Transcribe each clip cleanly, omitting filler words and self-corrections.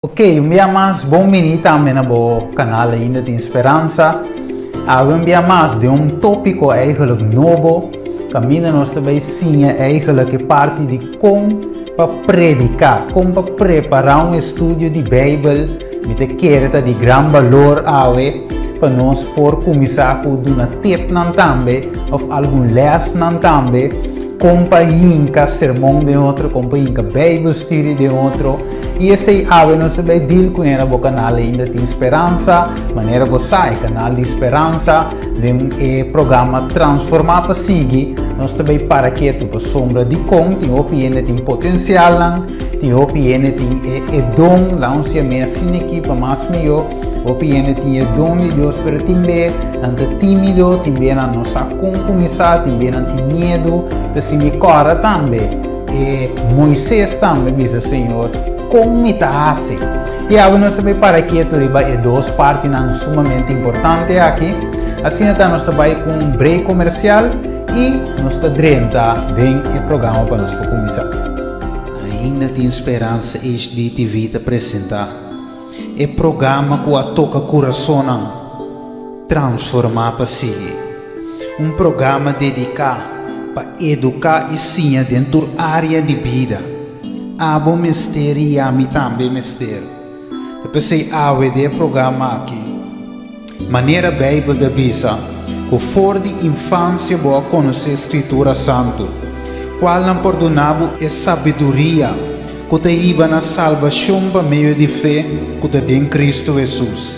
Ok, un bia mas bon bini tambe na bo kanal Ainda Tin Speransa. Awe un bia mas den un tópiko eigenlijk nobo, kaminda nos ta bai siña eigenlijk e parti di kon pa prediká, kon pa prepará un estudio di Beibel. Mi ta kere ta di gran balor awe pa nos por kuminsá ku duna tipnan tambe òf algun lèsnan tambe kon pa hinka sermon den otro, kon pa hinka Beibelstudie den otro. I esei awe nos ta bai deal kuné na bo kanal Ainda Tin Speransa. Manera bo sa, e kanal di Speransa den e programa Transformá pa Sigui nos ta bai para ketu pasobra dikon tin hopi hende tin potensialnan, tin hopi hende tin e e don, laga nos yam'é asina aki pa mas mihó, hopi hende tin e don di Dios pero tin be nan ta tímido, tin be nan no sa kon kuminsá, tin be nan tin miedu, ta sinti kòrda tambe. E Moises tambe bisa Señor, Kon mi ta hasi? I awe nos ta bai para ketu riba e dos partinan sumamente importante aki. Asina ta nos ta bai ku un break komersial i nos ta drenta den e programa pa nos por kuminsá. Ainda tin speransa HDTV ta presenta e programa ku a toka kurasonnan, Transformá pa Sigui. Un programa dediká pa eduká i siña den tur área di bida. Abo mester i ami tambe mester. Ta p'esei awe den e programa aki, manera Beibel ta bisa ku for di infansia bo a konosé Skritura Santu, kualnan por duna bo e sabiduria ku ta hiba na salbashon pa medio di fe ku ta den Kristu Hesus.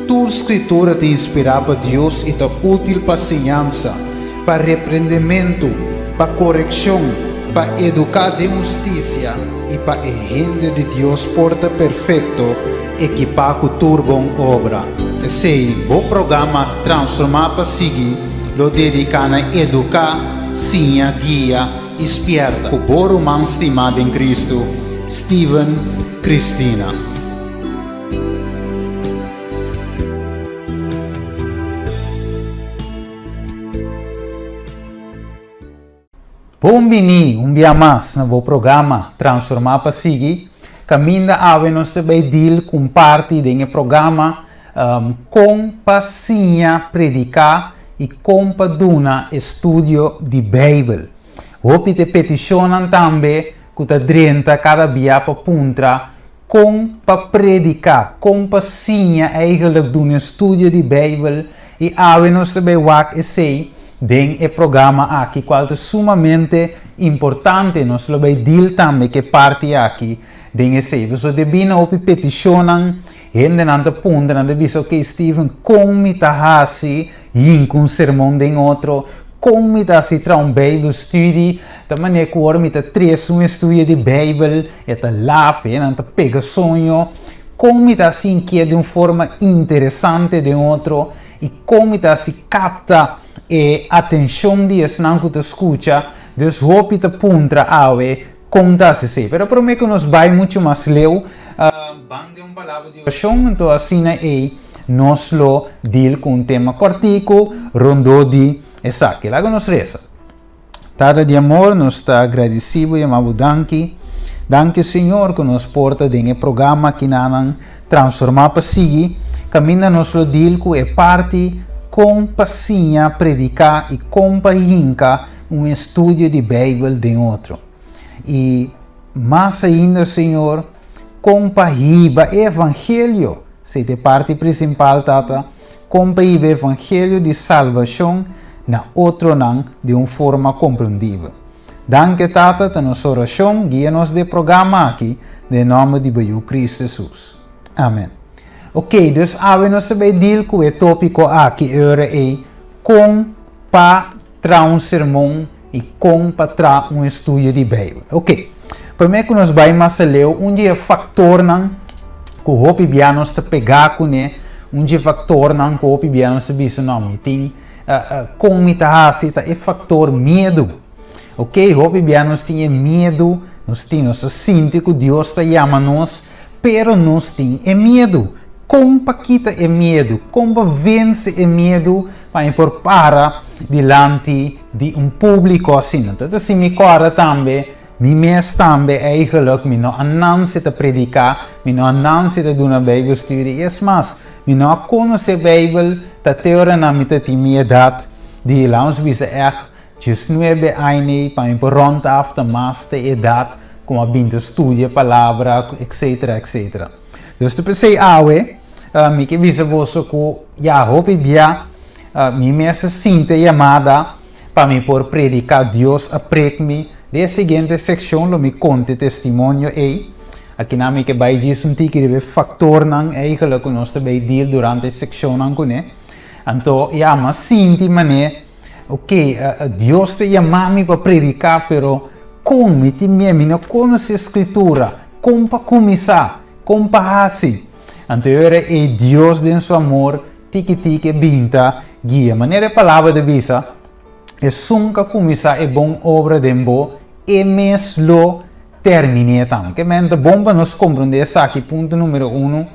Tur Skritura ta inspirá pa Dios i ta útil pa siñansa, pa reprendementu, pa korekshon, pa eduká den hustisia i pa e hende di Dios por ta perfekto, ekipá ku tur bon obra. P'esei, bo programa Transformá pa Sigui lo dediká na eduká, siña, guia i spièrta ku bo ruman stimá den Kristu, Steven Christina. Bon bini un bia mas na bo programa Transformá pa Sigui, kaminda awe nos ta bai deal ku un parti den e programa kon pa siña prediká i kon pa duna estudio di Beibel. Hopi ta e petishonnan tambe ku ta drenta kada bia pa puntra Kon pa prediká, kon pa siña eigenlijk duna estudio di Beibel i awe nos ta bai wak esei den e programa aki kual ta sumamente importante. Nos lo bai deal tambe ku e parti aki den esei. Pasobra debí na hopi petishonnan hendenan ta puntra, nan ta bisa ok Steven kon mi ta hasi hinka un sermon den otro, kon mi ta hasi traha un Beibelstudie, ta manera ku ora mi ta trese un estudio di Beibel E ta laf, e nan ta pega soño. Kon mi ta hasi inkiet di un forma interesante den otro i kon mi ta hasi kapta e atenshon di esnan ku ta skucha. Dus hopi ta puntra awe kon ta hasi esei. Pero promé ku nos bai muchu mas leu, ban den un palabra di orashon, anto asina ei nos lo deal ku un tema kòrtiku rondó di esaki. Laga nos resa. Tata di amor, nos ta agradeci bo yama bo danki. Danki Señor cu nos por ta den e programa akinanan Transforma pa Sigui, caminda nos lo deal cu e parti con pa siña predica y con pa hinca un estudio di Bijbel den otro. Y mas ainda Señor, con pa hiba e Evangelio, esey ta e parti principal Tata, Kon pa hiba e evangelio di salbashon na otronan di un forma komprendibel. Danke Tata ta nos orashon, guia nos den e programa aki den nòmber di bo Yu Kristu Hesus. Amen. Ok, dus awe nos ta bai deal ku e topiko aki e ora ei, kon pa traha un sermon i kon pa traha un estudio di Beibel. Ok, promé ku nos bai mas aleu, un di e faktornan ku hopi bia nos ta pegá kuné, un di e faktornan ku hopi bia nos ta bisa, no, mi tin, kon mi ta hasi, ta e faktor miedu. Ok, hopi bia nos tin e miedu, nos tin, nos ta sinti ku Dios ta yama nos, pero nos tin e miedu. Kon pa kita e miedu? Kon pa vense e miedu? Pa mi por para dilanti di un públiko asina. Entonces ta si mi kòrda tambe. Mi mes tambe eigenlijk mi no a nanse ta prediká, mi no a nanse ta duna Bijbelstudie. Es mas, mi no a konosé Bijbel ta te ora nan mi ta tin mi edat di, laat ons bisa ègt, 19 aña pa mi por rond af ta mas te edat ku mi a bin ta studia palabra, etcetera, etcetera. Dus ta p'esei awe mi ke bisa boso ku ya hopi bia mi mes a sinti e yamada Pa mi por prediká Dios a prek mi. Den e siguiente sekshon lo mi konta e testimonio ei. Akinan mi ke bai djis un tiki riba e faktornan eigelijk ku nos ta bai deal durante e sekshonnan kuné. Anto ya, mi a sinti manera, ok, Dios ta yama mi pa prediká, pero kon? Mi tin miedu, mi no konosé Skritura. Kon pa kuminsá? Kon pa hasi? Anto e ora ei Dios den su amor Tiki tiki e bin ta guia. Manera e palabra ta bisa, Esun ku a kuminsá e bon obra den bo, e mes lo termin'é tambe. Ke men ta bon pa nos komprondé esaki, punto numero uno,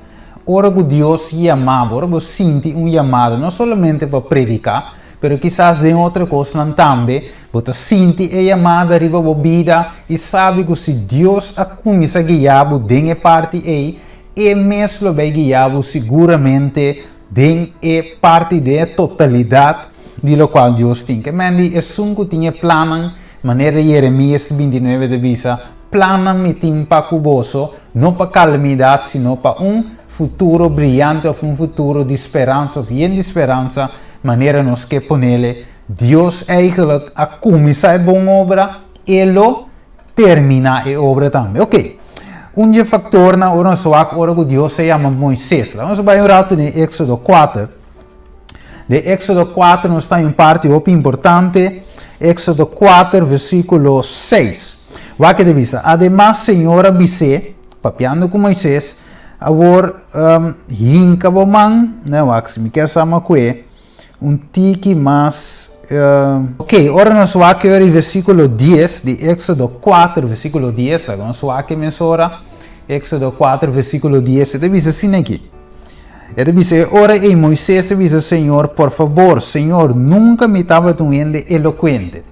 ora ku Dios yama bo, ora bo sinti un yamada, no solamente pa prediká, pero kisas den otro kosnan tambe, bo ta sinti e yamada riba bo bida i sabi ku si Dios a kuminsá guia bo den e parti ei, E mes lo bay guia bo siguramente den e parti, den e totalidad di locual Dios tin. Ke men di esun cu tin e plannan, manera Jeremias 29 ta bisa, Plannan mi tin pa cu boso, no pa calamidad, sino pa un futuro briyante of un futuro di speransa of yen di speransa, manera nos ke ponele. Dios eigenlijk a cuminsa e bon obra, E lo terminá e obra tambe. Oké. Un di e faktornan ora nos wak ora ku Dios a yama Moises. Laga nos bai un ratu den Éksodo kuater. Den Éksodo kuater nos ta un parti hopi importante. Éksodo kuater versíkulo seis. Wak e ta bisa, Ademas Señor a bis'é, papiando ku Moises, Awor hinka bo man, ne wak si mi kier sa makué, Un tiki mas. Ok, ora nos wak e ora e versíkulo dies di Éksodo kuater, versíkulo dies, laga nos wak e mesora. Éksodo kuater, versíkulo dies, e ta bisa asina aki. E ta bisa, E ora ei Moisés a bisa Señor, Por fabor, Señor, nunka mi tabata un hende elokuente.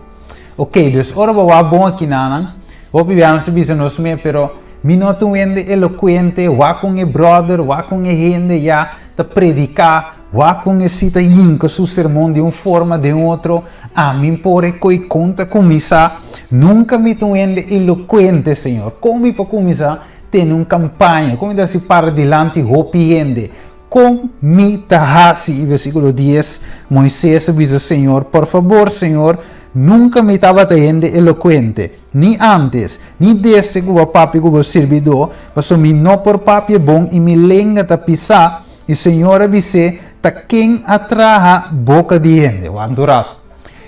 Ok, dus ora bo wak bon akinanan, hopi bia nos ta bisa nos mes, pero mi no ta un hende elokuente, wak kon e bròder, wak kon e hende ya ta prediká, Wak kon e si ta yinka su sermon di un forma den otro, ami por e koe kon ta kuminsá. Nunka mi ta un hende elokuente, Señor. Kon mi por kuminsá tene un kampaña? Kon mi ta hasi para dilanti hopi hende? Kon mi ta hasi? I versíkulo dies, Moisés a bisa Señor, Por fabor, Señor, nunka mi tabata hende elokuente, ni ántes, ni desde ku bo a papia ku bo sirbidó, pasobra mi no por papia bon i mi lenga ta pisá. I Señor a bis'é, Ta ken a traha boka di hende? Wak un ratu.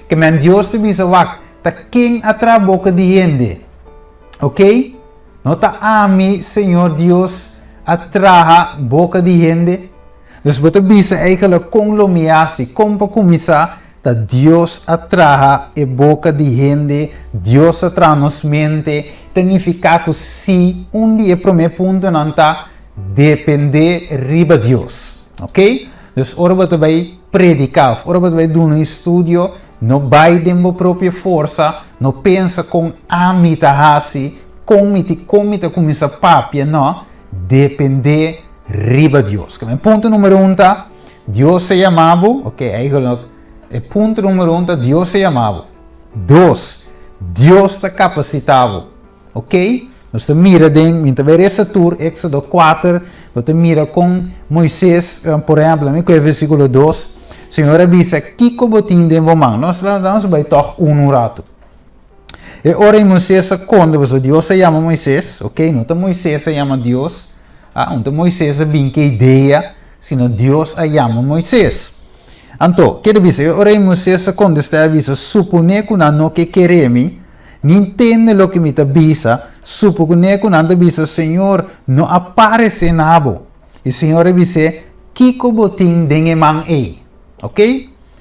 Ke men Dios ta bisa, Wak, ta ken a traha boka di hende? Ok? No ta ami, Señor Dios, a traha boka di hende? Dus bo ta bisa eigenlijk kon lo mi hasi, kon pa kuminsá, ta Dios a traha e boka di hende, Dios a traha nos mente, ta nifiká ku si un di e promé puntonan ta, Dependé riba Dios. Ok? Dus ora bo ta bai prediká òf ora bo ta bai duna un estudio, no bai den bo propio forsa, no pensa kon ami ta hasi, kon mi ti, kon mi ta kuminsá papia, no. Dependé riba Dios. Kende punto número un ta, Dios a yama bo, ok, eigenlijk e punto número un ta Dios a yama bo. Dos, Dios ta kapasitá bo. Ok, nos ta mira den, mi ta bai resa tur, Éxodo 4, bo ta mira kon Moisés, por ehempel, mi kohe versíkulo 2, Señor a bisa, Kiko bo tin den bo man? Nos, nos bai tòg un un ratu. E ora ei Moisés a konta, pasobra Dios a yama Moisés, ok, no ta Moisés a yama Dios, ah, no ta Moisés a bin ku e idea, sino Dios a yama Moisés. Anto, ke ta bisa? E ora ei Moisés a kontestá i a bisa, Suponé ku nan no ke kere mi, Ni tende loke mi ta bisa, supo ku ne ku nan ta bisa, Señor no a paresé na bo. I Señor a bis'é, Kiko bo tin den e man ei? Ok?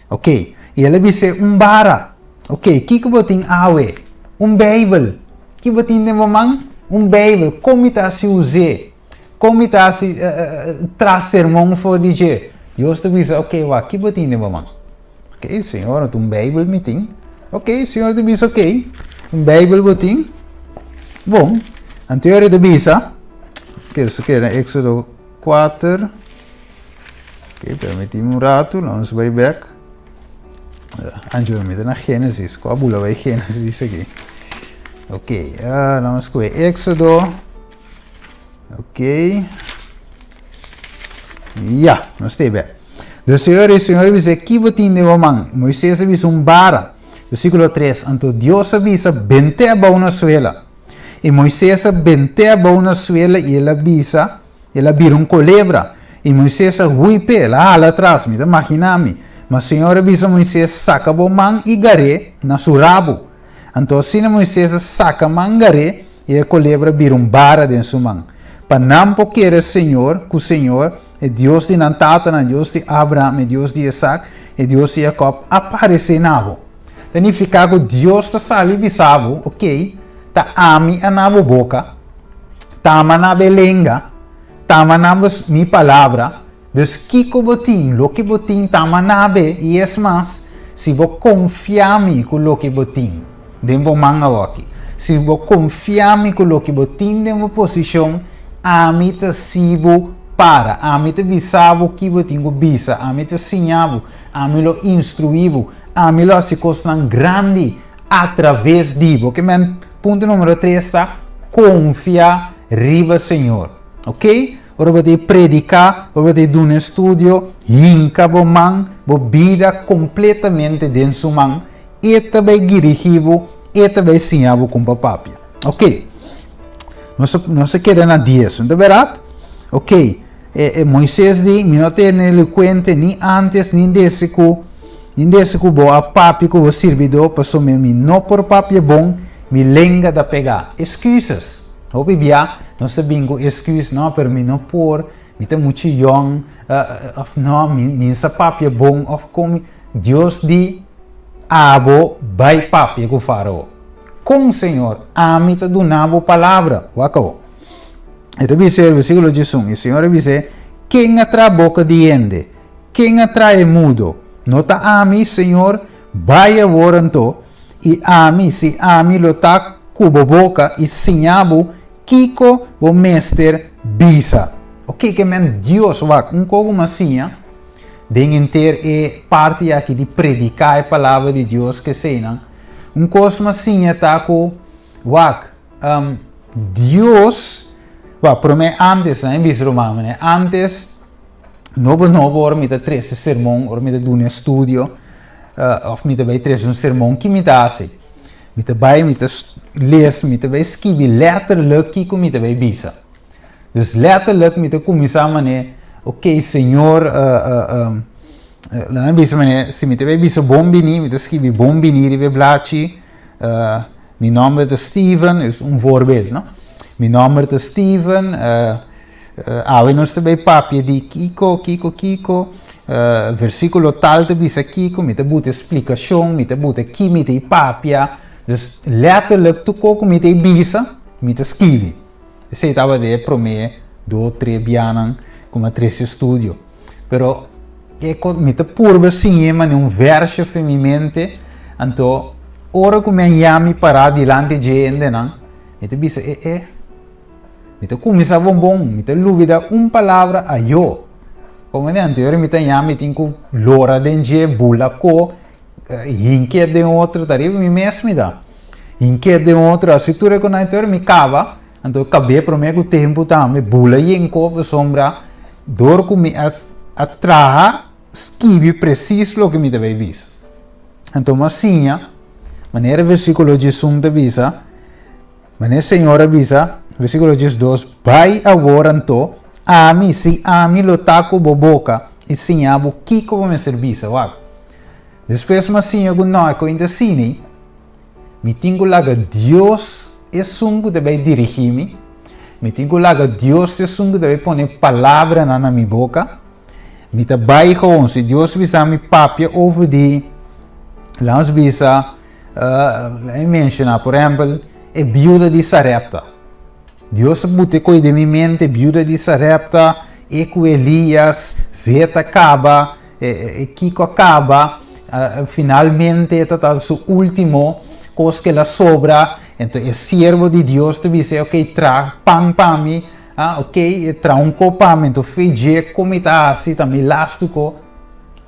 Ok. I el a bis'é, Un bara. Ok, kiko bo tin awe? Un Beibel. Ki bo tin den bo man? Un Beibel. Kon mi ta hasi us'é? Kon mi ta hasi traha sermon for di dje? Dios ta bisa, Ok, wak, ki bo tin den bo man? Ok, Señor, un Bijbel mi tin. Ok, Señor ta bisa, ok, un Bijbel bo tin. Bon, anto e ta bisa, kere su kere Éxodo 4. Ok, permití mi un ratu, nos bai bek. Anjo, mi ta na Génesis. Kua bula bai Génesis aki? Ok, nos kue Éxodo. Ok. Ja, nos ta bek. De Señor e Señor a bisa, ki bo tin den bo man? Moisés a bisa un bara. Versículo 3. Anto Dios a bisa, bent'é abou na suela. I Moisés a bent'é abou na suela i el a bisa, el a bira un kolebra. I Moisés a hui p'é, el a hala atras, mi ta maginá mi. Ma Señor a bisa Moisés, Saka bo man i gar'é na su rabu. Anto asina Moisés a saka man gar'é, i e kolebra bira un bara den su man. Pa nan por kere Señor, ku Señor, e Dios di nan tatanan, Dios di Abraham, e Dios di Isaac, e Dios di Jacob, a paresé na bo. Ta nifiká ku Dios ta sali bisa bo, Ok, ta ami a na bo boka, tama na bo lenga, tama na bo mi palabra, dus kiko bo tin, loke bo tin tama na be, i es mas, si bo konfia mi ku loke bo tin den bo man awoki, si bo konfia mi ku loke bo tin den bo posishon, ami ta si bo para, ami ta bisa bo ki bo tin ku bisa, ami ta siña bo, ami lo instruí bo, Ami lo hasi kosnan grandi atraves di bo. Ke men punto numero tres ta konfia riba Señor. Ok? Ora bo ta prediká, ora bo ta duna estudio, hinka bo man, bo bida kompletamente den su man. E ta bai dirigí bo, e ta bai siña bo kon pa papia. Ok. Nos, nos a keda na dies, no ta bèrdat? Ok. E, e Moises di, Mi no tene elokuente ni antes ni dese ku ni dese ku bo a papia ku bo sirbidó, pasobra mi no por papia bon, mi lenga ta pegá. Excuses. Hopi bia nos ta bin ku excuse, no, pero mi no por, mi ta muchu yòn, òf no, mi mi no sa papia bon, òf kon mi. Dios di, Abo bai papia ku Fárao. Kon, Señor? Ami ta duna bo palabra. Wak awor. E ta bisa el versíkulo 11, E Señor a bis'é, Ken a traha boka di hende? Ken a traha e mudo? No ta ami, Señor? Bai awor anto, i ami, sí, ami lo ta ku bo boka i siña bo kiko bo mester bisa. Oke, ke men Dios wak un koko mas siña den henter e parti aki di prediká e palabra di Dios keseinan. Un kos mas siña ta ku wak Dios, wak, promé antes, nan e bisa ruman manera, antes nobo nobo ora mi ta trese sermon, ora mi ta duna estudio, of mi ta bai trese un sermon, ki mi ta hasi? Mi ta bai, mi ta les, mi ta bai skibi letterlijk kiko mi ta bai bisa. Dus letterlijk mi ta kuminsá manera, ok, Señor, laga mi bisa manera, si mi ta bai bisa bon bini, mi ta skibi bon bini riba e blachi, Mi nomber ta Steven, es un voorbeeld, no? Mi nomber ta Steven, awe nos ta bay papia di kiko, kiko, kiko, versiculo tal ta bisa kiko, mi ta buta splicacion, mi ta buta ki mi ta papia, dus letterlijk tur koko mi ta bisa, mi ta skibi. Esey tabata e prome dos, tres bianan ku mi a trese studio. Pero e ko mi ta purba siñ'é manera un vèrsio fe mi mente, anto ora ku mi a haña mi pará dilanti dje hendenan, mi ta bisa e e, mi ta kuminsá bon bon, mi ta lubidá un palabra ayó. Komo di anto ora mi ta haña mi tin ku lora den dje, bula ko, hink'é den otro, ta riba mi mes mi ta hink'é den otro, asi tur e ku nan anto ora mi kaba. Anto kab'é promé ku tempu tambe bula yenko pasobra dor ku mi a a traha skibi presis loke mi ta bai bisa. Anto mi a siña manera versíkulo 11 ta bisa, manera Señor a bisa, versíkulo 12, Bai awor anto, ami, sí, ami lo ta ku bo boka i siña bo kiko bo mester bisa. Wak. Despues mi a siña ku no, e ku inta sini. Mi tin ku laga Dios esun ku ta bai dirigí mi. Mi tin ku laga Dios esun ku ta bai pone palabranan na mi boka. Mi ta bai gewoon, si Dios bisa mi papia over di, laat ons bisa, laat mi menshoná, por ehèmpel, e biuda di Sarepta. Dios a buta e koi den mi mente, biuda di Sarepta, e ku Elias, zeta kaba, E kiko a kaba, finalmente e ta ta su ultimo kos ku el a sobra. Anto e siervo di Dios ta bisa, ok, traha pan pa mi, ah, ok, traha un kos pa mi, anto fe dje kon mi ta hasi, ta mi lastu ko,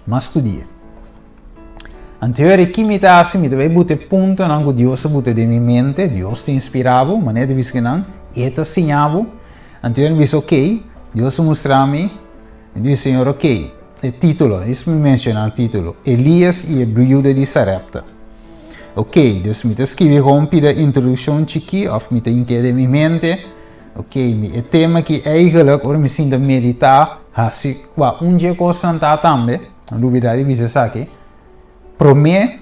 m'a studia. Anto e ora ki mi ta hasi, mi ta bai buta e puntonan ku Dios a buta den mi mente, Dios ta inspirá bo, manera ta bisa kinan, E ta siña bo. Anto e ora mi bisa, ok, Dios a mustra mi, mi di Señor, ok, e título, es mi menshoná e título, Elías i e biuda di Sarepta. Ok, dus mi ta skibi gewoon pida introdukshon chikí òf mi ta ink'é den mi mente, ok, mi e tema aki eigenlijk ora mi sinta meditá hasi, wak, un dje kosnan ta tambe. No lubida di bisa esaki. Promé,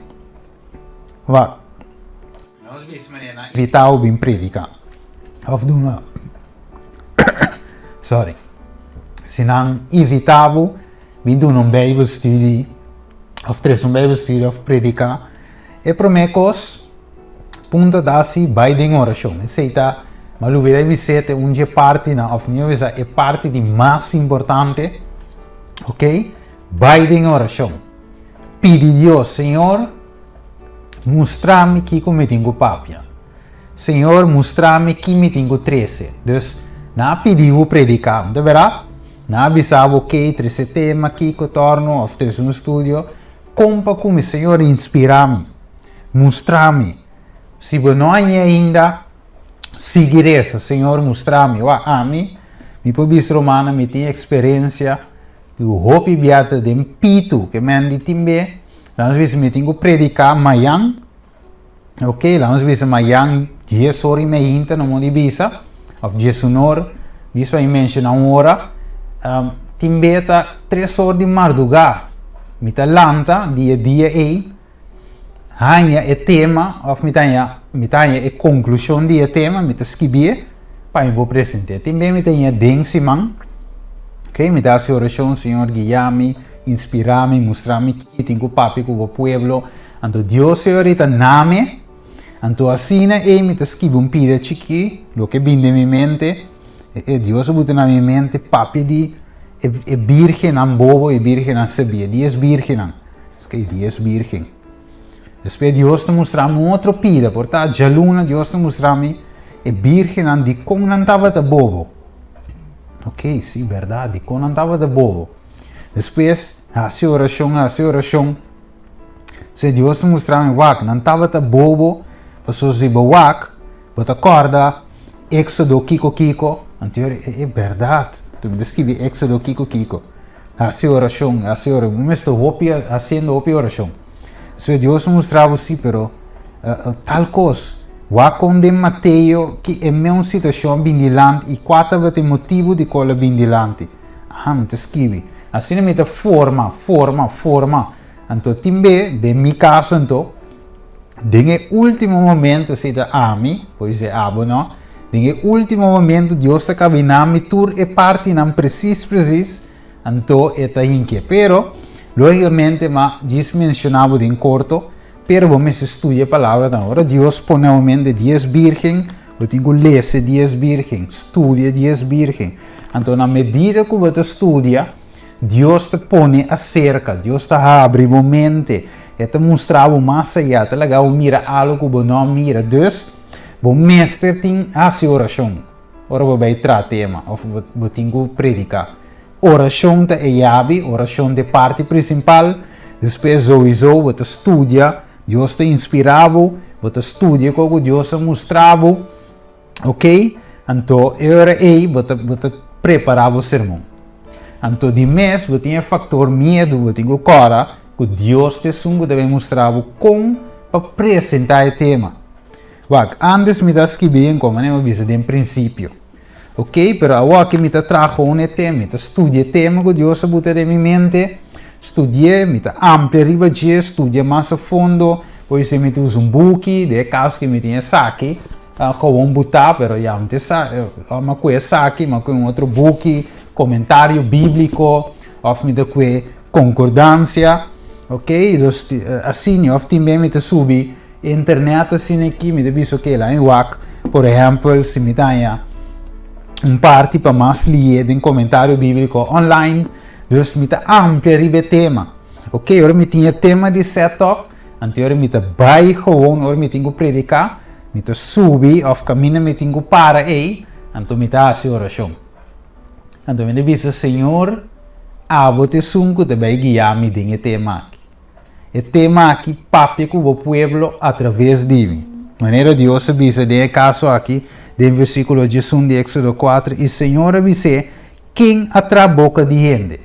wak. Nos bisa manera nan invitá bo bin prediká òf duna, sorry, si nan invitá bo bin duna un bijbelstudie òf trese un bijbelstudie òf prediká, e promé kos punto ta si bai den orashon. Esei ta, mi a lubida di bis'é, ta un dje partinan òf mi a bisa e parti di mas importante, ok. Bai den orashon. Pidi Dios, Señor, mustra mi kiko mi tin ku papia. Señor, mustra mi ki mi tin ku trese. Dus, nan a pidi bo prediká, no ta bèrdat? Nan a bisa bo, ok, trese tema, kiko, tòrno, òf trese un studio. Kon pa ku mi? Señor, inspirá mi. Mustra mi. Si bo no hañ'é ainda, sigui resa, Señor, mustra mi. Wak, ami, mi por bisa rumannan, mi tin eksperensia. Ku hopi bia ta den pitu ke men di tin be, lanos bisa mi tin ku prediká mayan, ok, lanos bisa mayan 10 or i meinta no mo di bisa, òf 11 or, dis pa mi menshoná un ora, tin be ta 3 or di mardugá, mi ta lanta di e dia ei, haña e tema òf mi ta haña mi ta haña e konklushon di e tema, mi ta skibié pa mi por present'é. Tin bes mi ta haña den siman, ok, mi ta hasi orashon, Señor guia mi, inspirá mi, mustra mi ki mi tin ku papia ku bo pueblo. Anto Dios e ora ta na mi, anto asina ei mi ta skibi un pida chikí, loke bin den mi mente, e Dios a buta na mi mente papia di e bírgennan bobo i bírgennan sabí, e 10 bírgennan. Esei 10 bírgen. Despues Dios ta mustra mi un otro pida, por ta djaluna Dios ta mustra mi e bírgennan dikon nan tabata bobo. Ok, si, bèrdat, dikon nan tabata bobo. Despues hasi orashon, hasi orashon. Se Dios ta mustra mi, wak, nan tabata bobo, pasobra si bo wak, bo ta kòrda Éksodo kiko kiko. Anto e bèrdat, mi ta skibi Éksodo kiko kiko. Hasi orashon, hasi orashon. Bo mester hopi hasiendo hopi orashon. So Dios mustra bo si, pero tal kos. Wak kon den Mateo ki e meun situashon a bin dilanti i kua tabata e motibu di kol a bin dilanti. Aha, mi ta skibi. Asina mi ta forma, forma, forma. Anto tin be, den mi kaso anto, den e ultimo momento, si ta ami, por dice abo no, den e ultimo momento Dios ta kabina mi tur e partinan precies precies, anto e ta hinke. Pero, logicamente ma djis menciona bo den corto, pero bo mester studia e palabra tambe. Ora Dios pone bo mente 10 birgen, bo tin cu lesa e 10 birgen, studia e 10 birgen. Anto na medida cu bo ta studia, Dios ta pone aserka, Dios ta habri bo mente, E ta mustra bo mas ayá, ta laga bo mira algu ku bo no a mira. Dus, bo mester tin hasi orashon ora bo bai traha tema òf bo tin ku prediká. Orashon ta e yabi, orashon ta e parti prinsipal. Despues souiso bo ta studia, Dios ta inspirá bo, bo ta studia kos ku Dios a mustra bo. Ok, anto e ora ei bo ta bo ta prepará bo sermon. Anto di mes bo tin e faktor miedu, bo tin ku kòrda ku Dios ta esun ku ta bin mustra bo kon pa presentá e tema. Wak, ántes mi ta skibí en komo mi a bisa den prinsipio. Ok, pero awor mi ta traha gewoon e tema, mi ta studia e tema ku Dios a buta den mi mente, studi'é, mi ta amplia riba dje, studia mas a fondo, por esei mi ta usa un buki, den e kaso ku mi tin esaki, Ta gewoon butá, pero ya mi ta sa, mi a kue esaki, mi a kue un otro buki, komentario bíbliko, òf mi ta kue konkordansia, ok, dus asina, òf tin bes mi ta subi internet asina aki, mi ta bisa ok, laga mi wak, por ehèmpel, si mi ta haña un parti pa mas lié den komentario bíbliko online, dus mi ta amplia riba e tema, ok, ora mi tin e tema di set up, anto ora mi ta bai gewoon, ora mi tin ku prediká. Mi ta subi òf kaminda mi tin ku para ei, anto mi ta hasi orashon. Anto mi ta bisa, Señor, abo ta esun ku ta bai guia mi den e tema aki. E tema aki papia ku bo pueblo atraves di mi. Manera Dios a bisa den e kaso aki den versíkulo 11 di Éksodo 4, I Señor a bis'é, Ken a traha boka di hende?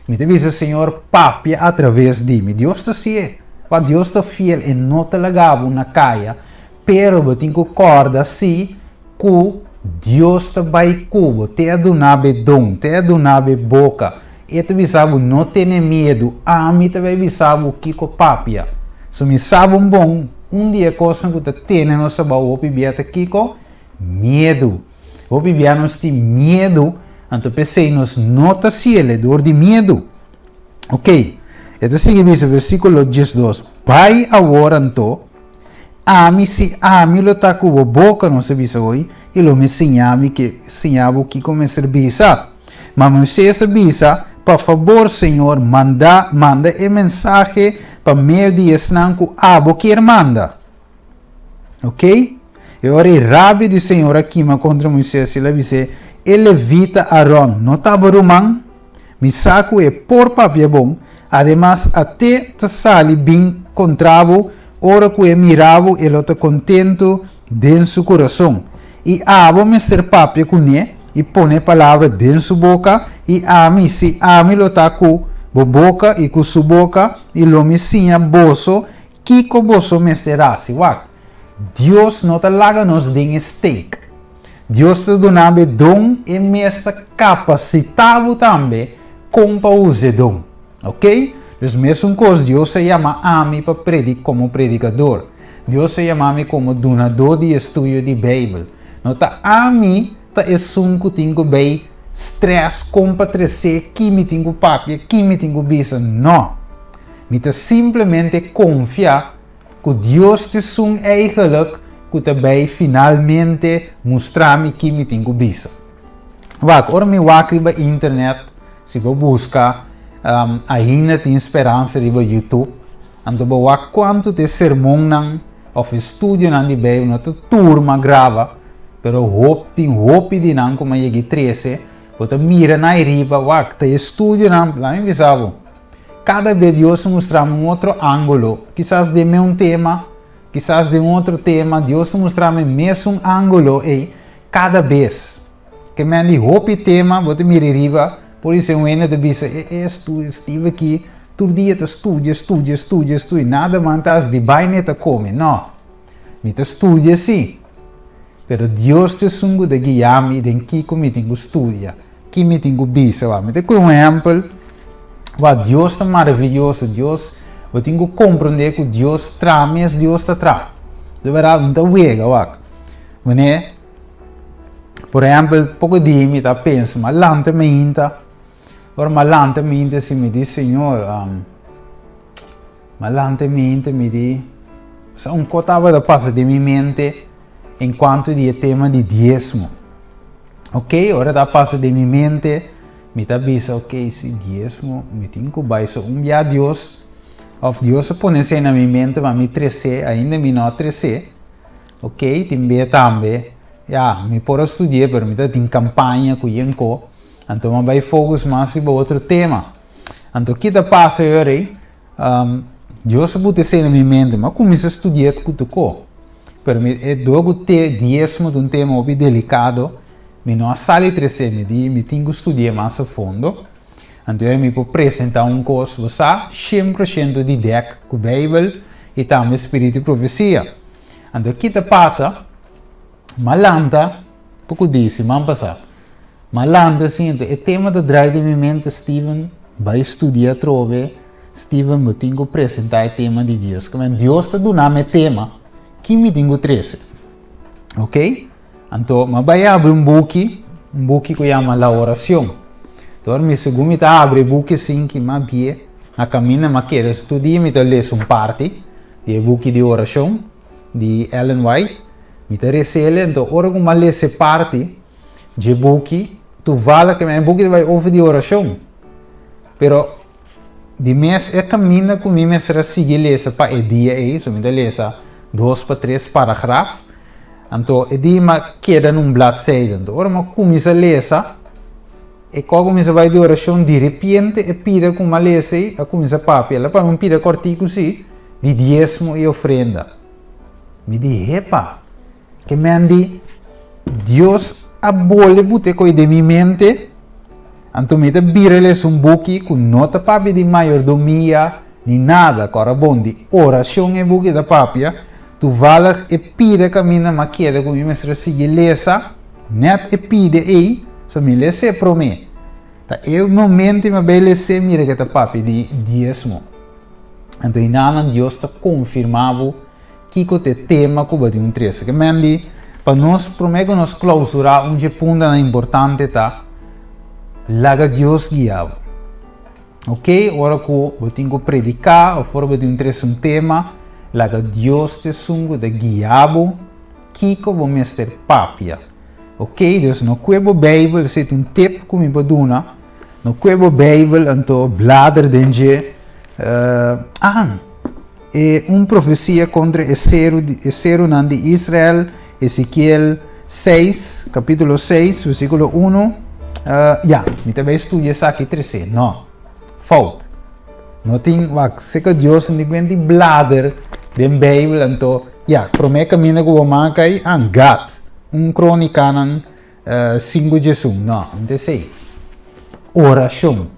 Mi ta bisa, Señor, papia atraves di mi. Dios ta hasié. Pa Dios ta fiel, e no ta laga bo na kaya, pero bo tin ku kòrda si ku Dios ta bai ku bo, te a duna bo e don, te a duna bo e boka. E ta bisa bo, No tene miedu, ami ta bai bisa bo kiko papia. So mi sa bon bon, un di e kosnan ku ta tene nos abou hopi bia ta kiko? Miedu. Hopi bia nos tin miedu, anto p'esei nos no ta siele dor di miedu. Ok, e ta sigui bisa versíkulo 12, Bai awor anto, ami si ami lo ta ku bo boka, nos a bisa hoy, i lo mi siña mi ke siña bo kiko mester bisa. Ma Moisés a bisa, Pa fabor, Señor, manda manda e mensahe pa medio di esnan ku abo kier manda. Ok? E ora e rabia di Señor a kima kontra Moisés i el a bis'é, E levita Aron no ta bo ruman? Mi sa ku e por papia bon, ademas at'é ta sali bin kontra bo, ora ku e mira bo e lo ta kontentu den su kurason. I abo mester papia kuné i pone palabra den su boka, i ami, sí, ami lo ta ku bo boka i ku su boka, i lo mi siña boso Kiko boso mester hasi? Wak, Dios no ta laga nos den e steek. Dios ta duna bo e don, e mes ta kapasitá bo tambe kon pa usa e don. Ok? Dus mesun kos Dios a yama ami pa predi komo predikador. Dios a yama mi komo dunadó di estudio di Beibel. No ta ami ta esun ku tin ku bei strès kon pa tresé, ki mi tin ku papia, ki mi tin ku bisa. No! Mi ta simplemente konfia ku Dios ta esun eigenlijk ku ta bai finalmente mustra mi ki mi tin ku bisa. Wak, ora mi wak riba internet, si bo buska Ainda Tin Speransa riba YouTube, anto bo wak kuantu ta e sermonnan òf e studionan di Beibel, no ta tur m'a graba, pero hop tin hopi di nan ku m'a yega i trese, bo ta mira nan riba, wak, ta e studionan, laga mi bisa bo. Kada be Dios mustra mi un otro ángulo, kisas den meun tema, kisas den un otro tema, Dios ta mustra mi mesun ángulo ei kada bes. Ke men di hopi tema bo ta mira riba, por esei un hende ta bisa, e e estu Steve aki tur dia ta studia, studia, studia, studia, nada man ta hasi di baina e ta kome. No, mi ta studia si, pero Dios ta esun ku ta guia mi den kiko mi tin ku studia. Ki mi tin ku bisa wak? Mi ta kohe un ehèmpel wak Dios ta maravioso, Dios bo tin ku komprondé ku Dios traha mes Dios ta traha. De bèrdat mi ta wega wak. Wanneer por ehèmpel poko dia mi ta pensa mi a lanta mainta, ora mi a lanta mainta si mi di Señor mi a lanta mainta mi di sa un kos tabata pasa den mi mente en kuanto di e tema di diesmo. Ok, ora ta pasa den mi mente, mi ta bisa, ok, si diesmo, mi tin ku bai. So un bia Dios, of Dios a pone esei na mi mente pa mi tres'é, ainda mi no a tres'é. Ok, tin bia tambe, ya, mi por a studi'é, pero mi ta tin kampaña ku yenko, anto mi a bai focus mas riba otro tema. Anto ki ta pasa e ora ei? Dios a buta esei na mi mente, mi a kuminsá studi'é ku tokó. Pero mi e dor ku te diesmo ta un tema hopi delikado, mi no a sali tres'é, mi di mi tin ku studi'é mas a fondo. Anto mi por presentá un kos, bo sa, 100% di dèk ku Beibel i tambe spiritu di profesia. Anto ki ta pasa? Mi a lanta poko di siman pasá. Mi a lanta sinti e tema ta drai den mi mente, Steven, bai studia atrobe, Steven, bo tin ku presentá e tema di Dios. Kimen Dios ta duna mi e tema, ki mi tin ku trese? Ok? Anto mi a bai abri un buki, un buki ku yama La Oracion. Anto mi segun mi ta abri e buki asin ki mi a bie, na kaminda mi a keda studia, mi ta lesa un parti di e buki di orashon di Ellen White. Mi ta res'el, anto ora ku mi a lesa e parti, Dje buki, tuvala ke e buki ta bai over di orashon. Pero di mes e kaminda ku mi mester a sigui lesa pa e dia ei, so mi ta lesa dos pa tres paragraf. Anto e di m'a keda na un bladzijde. Anto ora m'a kuminsá lesa, e kò kuminsá bai di orashon, diripiente e pida ku m'a lesa ei a kuminsá papia. El a papia un pida kòrtiku sí, di diesmo i ofrenda. Mi di, Hepa! Ke men di, Dios a bole bute koi den mi mente, anto mi ta bira lesa un buki ku no ta papia di mayordomia ni nada, kòrda bon, di orashon e buki ta papia. Toevallig e pida kaminda m'a keda ku mi mester a sigui lesa, nèt e pida ei, so mi les'é promé. Ta e momento mi a bai les'é mira ke ta papia di diesmo. Anto hinanan Dios ta konfirmá bo Kiko ta e tema ku bo tin un trese? Ke men di, pa nos, promé ku nos klausurá, un dje puntonan importante ta, laga Dios guia bo. Oke, ora ku bo tin ku prediká òf ora bo tin un trese un tema, laga Dios ta esun ku ta guia bo kiko bo mester papia. Oke, dus no kue bo Beibel, esei ta un tip ku mi por duna, no kue bo Beibel anto blader den dje, ah, E un profesia kontra e seru e serunan di Israel, Ezekiel seis, kapítulo seis, versíkulo unu. Ya, mi ta bai studia esaki tresé. No. Fout. No tin, wak, seka Dios no tin kuenta di blader den Beibel, anto, ya, promé kaminda ku bo maka ei, ah, Gat, un Krónikanan sinku djesun. No, no ta esei. Orashon.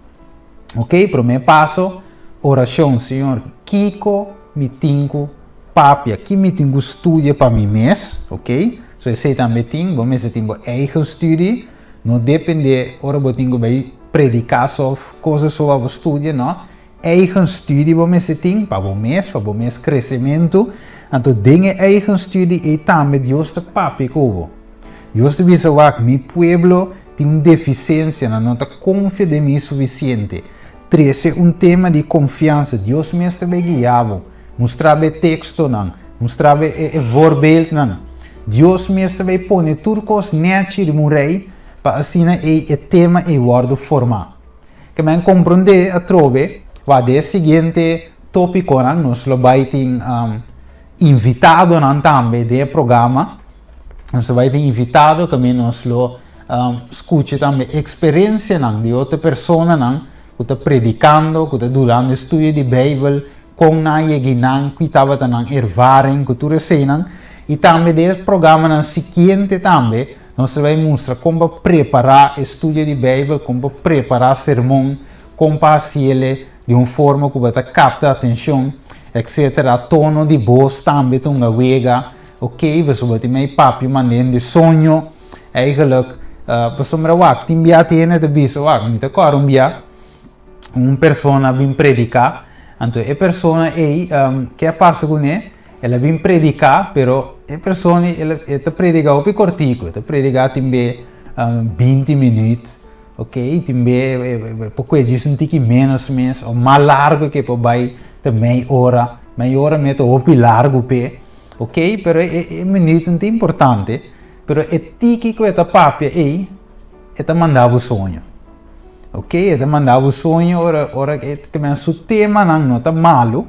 Ok, promé paso, orashon, Señor, kiko mi tin ku papia? Ki mi tin ku studia pa mi mes? Ok, so esei tambe tin, bo mester tin bo eigen studie, no depende ora bo tin ku bai prediká so of kosas so pa bo studia, no, eigen studie bo mester tin pa bo mes, pa bo mes kresementu, anto den e eigen studie ei tambe Dios ta papia ku bo. Dios ta bisa, Wak, mi pueblo tin un defisensia, nan no ta konfia den mi sufisiente. Trese un tema di konfiansa, Dios mes ta bai guia bo. Mustra bo e tekstonan, mustra bo e voorbeeldnan. Dios mes ta bai pone tur kos nèchi riba un rei pa asina ei e tema ei wòrdu formá. Ke men komprondé atrobe, wak, den e siguiente tópikonan nos lo bai tin invitadonan tambe den e programa. Nos ta bai tin invitado kaminda nos lo skucha tambe eksperensianan di otro personanan ku ta predikando, ku ta durando estudio di Beibel, kon nan a yega i nan, ki tabata nan ervaring ku tur eseinan. I tambe den e programanan sikiente tambe nos ta bai mustra kon pa prepará estudio di Beibel, kon pa prepará sermon, kon pa hasiele di un forma ku bo ta kapta atenshon, etcetera. Tono di bos tambe ta un awega. Ok, pasobra tin mei papia manden di soño. Eigenlijk, pasobra wak, tin bia tin hende ta bisa, wak, mi ta kòrda un bia, un persona a bin prediká, anto e persona ei, ke a pasa kuné? El a bin prediká, pero e persona ei, el e ta prediká hopi kòrtiku, e ta prediká tin be binti minüt, ok, tin be e por kue djis un tiki ménos mes, òf mas largu ke por bai ta mei ora, mei ora mi ta hopi largu p'e. Ok, pero e minuut ta importante, pero e tiki ku e ta papia ei, e ta manda bo soño. Ok, e ta manda bo soño ora ora e ke men su temanan no ta malu,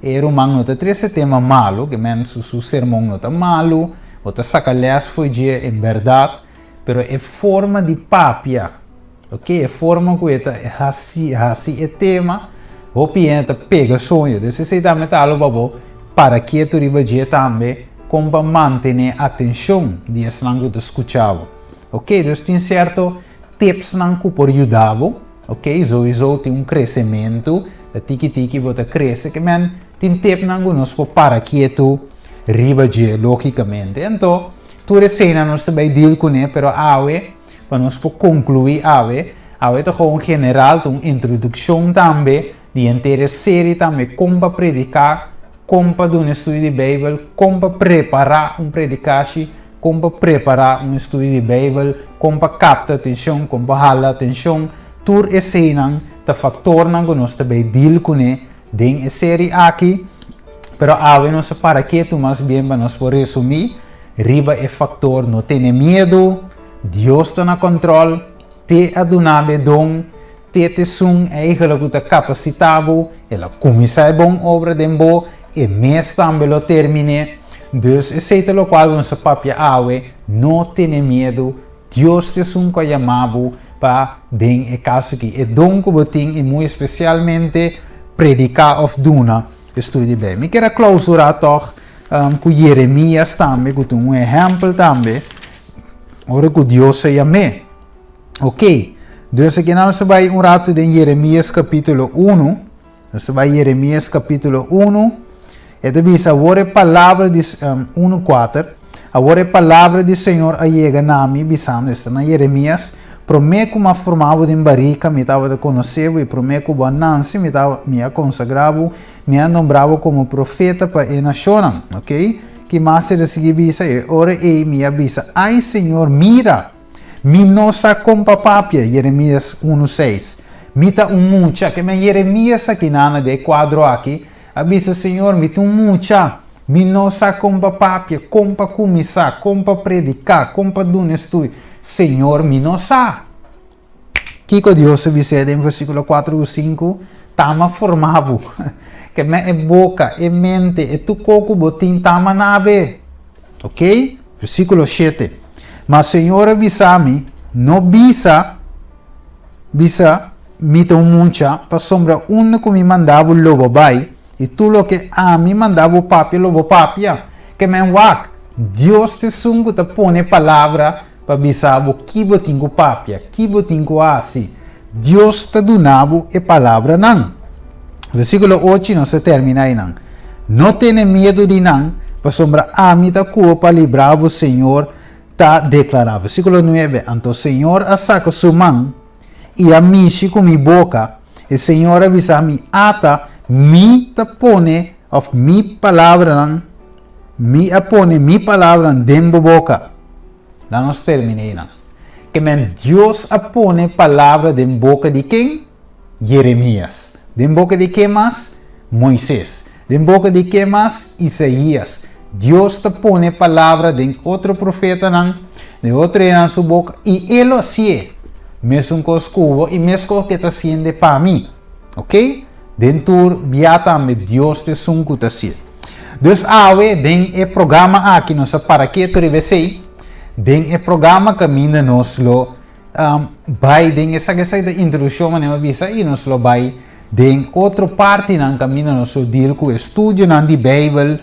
e ruman no ta trese tema malu, ke men su su sermon no ta malu, bo ta saka les for dje en bèrdat, pero e forma di papia. Ok, e forma ku e ta hasi hasi e tema, hopi hende ta pega soño. Dus esei tambe ta algu pa bo para ketu riba dje tambe kon pa mantené atenshon di esnan ku ta skucha bo. Ok, dus tin sierto tipsnan ku por yuda bo. Ok, souiso tin un kresementu, ta tiki tiki bo ta krese, ke men tin tipnan ku nos por para ketu riba dje lógikamente. Anto tur eseinan nos ta bai deal kuné, pero awe. Pa nos por conclui awe, awe ta gewoon general, ta un introduccion tambe di henter e serie tambe con pa predica, con pa duna estudio di Bijbel, con pa prepara un predicashi, con pa prepara un estudio di Bijbel, con pa capta atencion, con pa hala atencion, tur eseinan ta factornan cu nos ta bay deal cune den e serie aki, pero awe nos a para ketu mas bien pa nos por resumi riba e factor no tene miedu, Dios ta na control, te a duna bo e don, te t'esun eigenlijk cu ta capacita bo, el a cuminsa e bon obra den bo, e mes tambe lo termine. Dus esei ta lokual nos a papia awe, no tene miedu, Dios ta esun ku a yama bo pa den e kaso aki e don ku bo tin i muy espesialmente prediká òf duna estudio di Beibel. Mi kier a klousurá tòg ku Jeremias tambe ku ta un ehèmpel tambe ora ku Dios a yam'é. Ok, dus aki nan nos ta bai un ratu den Jeremias kapítulo unu. Nos ta bai Jeremias kapítulo unu. E ta bisa, Awor e palabra di, unu kuater, Awor e palabra di Señor a yega na mi, bisando, esta na Jeremias, Promé ku mi a forma bo den barika, mi tabata konosé bo, i promé ku bo a nanse, mi tabata, mi a konsagrá bo, mi a nombrá bo komo profeta pa e nashonnan. Ok? Ki mas e ta sigui bisa? E ora ei mi a bisa, Ai, Señor, mira! Mi no sa kon pa papia, Jeremias unu seis. Mi ta un mucha. Ke men Jeremias aki nana den e kuadro aki a bisa, Señor, mi ta un mucha. Mi no sa kon pa papia, kon pa kuminsá, kon pa prediká, kon pa duna estudio. Señor, mi no sa. Kiko Dios a bis'é den versíkulo kuater ku sinku? Tama formá bo. Ke men e boka, e mente, e tur kos ku bo tin tama nabe. Ok? Versíkulo shete. Ma Señor a bisa mi, No bisa, bisa, Mi ta un mucha, pasobra unda ku mi manda bo lo bo bai, i tur loke ami manda bo papia lo bo papia. Ke men wak, Dios ta esun ku ta pone palabra pa bisa bo ki bo tin ku papia, ki bo tin ku hasi. Dios ta duna bo e palabranan. Versíkulo ocho, i nos ta terminá einan. No tene miedu di nan, pasobra ami ta ku bo pa libra bo, Señor ta deklará. Versíkulo nuebe, Anto Señor a saka su man i a mishi ku mi boka, e Señor a bisa mi, Ata, mi ta pone, òf mi palabranan, mi a pone mi palabranan den bo boka. Laat nos termina einan. Ke men Dios a pone palabra den boka di ken? Jeremias. Den boka di ken mas? Moises. Den boka di ken mas? Isaías. Dios ta pone palabra den otro profetanan, den otro hendenan su boka, i e lo hasié. Mesun kos ku bo i mes kos ku e ta hasiende pa mi. Ok? Den tur bia tambe Dios ta esun ku ta hasié. Dus awe den e programa aki nos a para ketu riba esei, den e programa kaminda nos lo bai den esaki esaki ta introduccion manera mi a bisa i nos lo bai den otro partinan kaminda nos lo deal ku estudionan di Bijbel,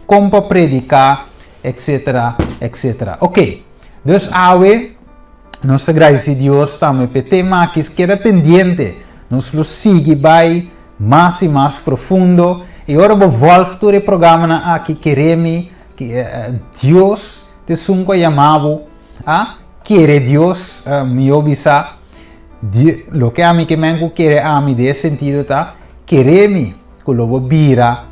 kon pa prediká, etcetera, etcetera. Ok, dus awe nos ta gradisí Dios tambe p'e tema aki, keda pendiente, nos lo sigui bai mas i mas profundo i ora bo volg tur e programanan aki kere mi Dios ta esun ku a yama bo a kere Dios mihó bisa loke ami ke men ku kere ami den e sentido ta kere mi ku lo bo bira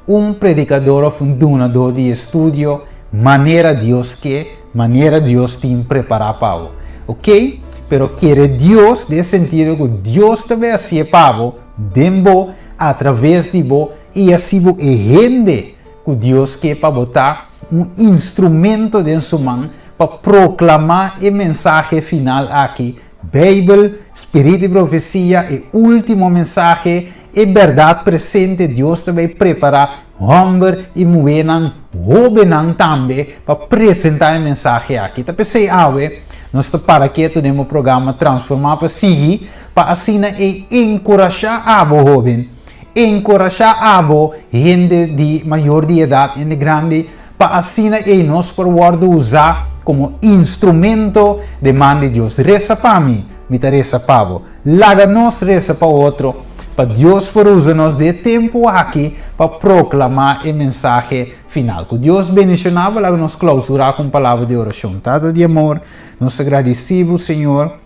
un predikador òf un dunadó di estudio manera Dios ke, manera Dios tin prepará pa bo. Oke, pero kere Dios den e sentido ku Dios ta bay hasié pa bo, den bo, atraves di bo, i hasi bo e hende ku Dios ke pa bo ta, un instrumento den su man pa proklamá e mensahe final aki, Beibel, Spiritu i Profesia, e último mensahe, e bèrdat presente. Dios ta bay prepará hòmber i muhénan, hóbennan tambe, pa presentá e mensahe aki. Ta p'esei awe nos ta para ketu den bo programa Transformá pa Sigui, pa asina e enkurashá abo hóben, enkurashá abo hende di mayor di edat, hende grandi, pa asina ei nos por wòrdu usá komo instrumento den man di Dios. Resa pa mi, mi ta resa pa bo. Laga nos resa pa otro, pa Dios por usa nos den e tempu aki pa proklamá e mensahe final. Ku Dios bendishoná bo. Laga nos klousurá ku un palabra di orashon. Tata di amor, nos ta gradisí bo, Señor,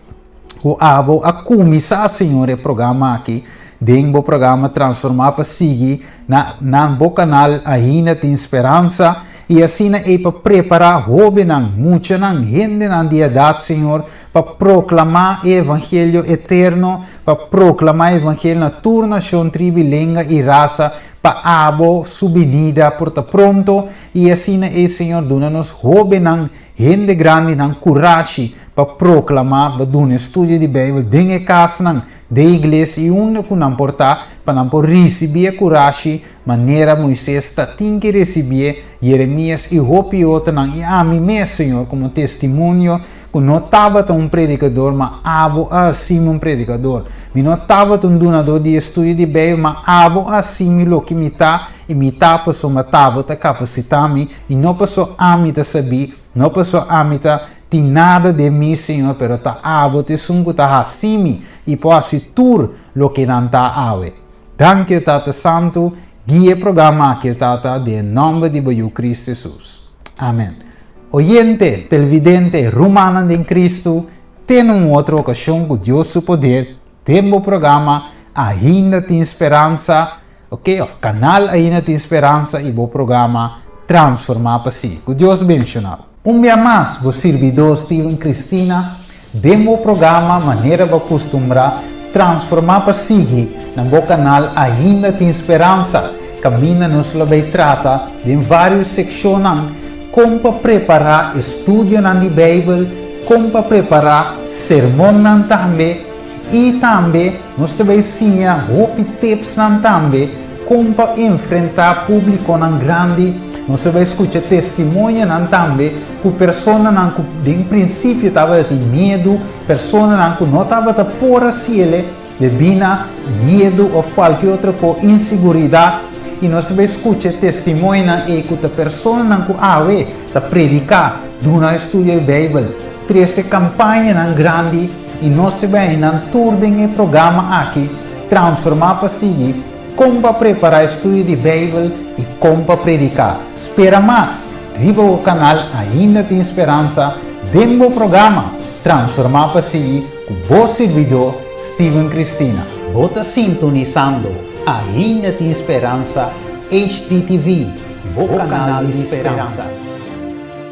ku abo a kuminsá, Señor, e programa aki den bo programa Transformá pa Sigui na nan bo kanal Ainda Tin Speransa, i asina ei pa prepará hóbennan, muchanan, hendenan di edat, Señor, pa proklamá e evangelio eterno, pa proklamá e evangelio na tur nashon, tribi, lenga i rasa, pa abo su binida por ta pronto, i asina ei, Señor, duna nos hóbennan, hende grandinan kurashi pa proklamá, pa duna estudio di Beibel den e kasnan. den iglesia i unda ku nan por ta, pa nan por risibí e kurashi manera Moises ta tin ki risibié, Jeremias i hopi otronan, i ami mes, Señor, komo testimonio ku no tabata un predikador, ma Abo a hasi mi un predikador. Mi no tabata un dunadó di estudio di Beibel, ma Abo a hasi mi loke mi ta, i mi ta pasobra t'Abo ta kapasitá mi, i no pasobra ami ta sabí, no pasobra ami ta tin nada den mi, Señor, pero ta Abo ta esun ku ta hasi mi i por hasi tur loke nan ta awe. Danki, o Tata Santu, guia e programa aki, o Tata, den e nòmber di bo Yu Cristo Jesus. Amen. Oyente, televidente, rumannan den Cristo, te na un otro ocasion cu Dios su poder den bo programa Ainda Tin Speransa, ok, of canal Ainda Tin Speransa y bo programa Transforma pa Si. Cu Dios benciona bo. Un bia mas bo sirbidó Steven Cristina den bo programa manera bo a kustumbrá Transformá pa Sigui na bo kanal Ainda Tin Speransa kaminda nos lo bay trata den vários sekshonnan kon pa prepará estudionan di Beibel, kon pa prepará sermonnan tambe i tambe nos ta bay siña hopi tipsnan tambe kon pa enfrentá públikonan grandi. Nos ta bay skucha testimonionan tambe ku personanan ku den prinsipio tabata tin miedu, personanan ku no tabata por hasiele debí na miedu òf kualke otro ko inseguridat. I nos ta bay skucha e testimonionan ei ku ta personanan ku awe ta prediká, duna estudio di Beibel, trese kampañanan grandi i nos ta bay nan tur den e programa aki, Transformá pa Sigui, Kon pa Prepará Estudio di Beibel i Kon pa Prediká. Spera mas! Riba bo kanal Ainda Tin Speransa den bo programa Transformá pa Sigui ku bo sirbidó Steven Cristina. Bo ta sintonisando Ainda Tin Speransa HDTV, bo kanal di speransa.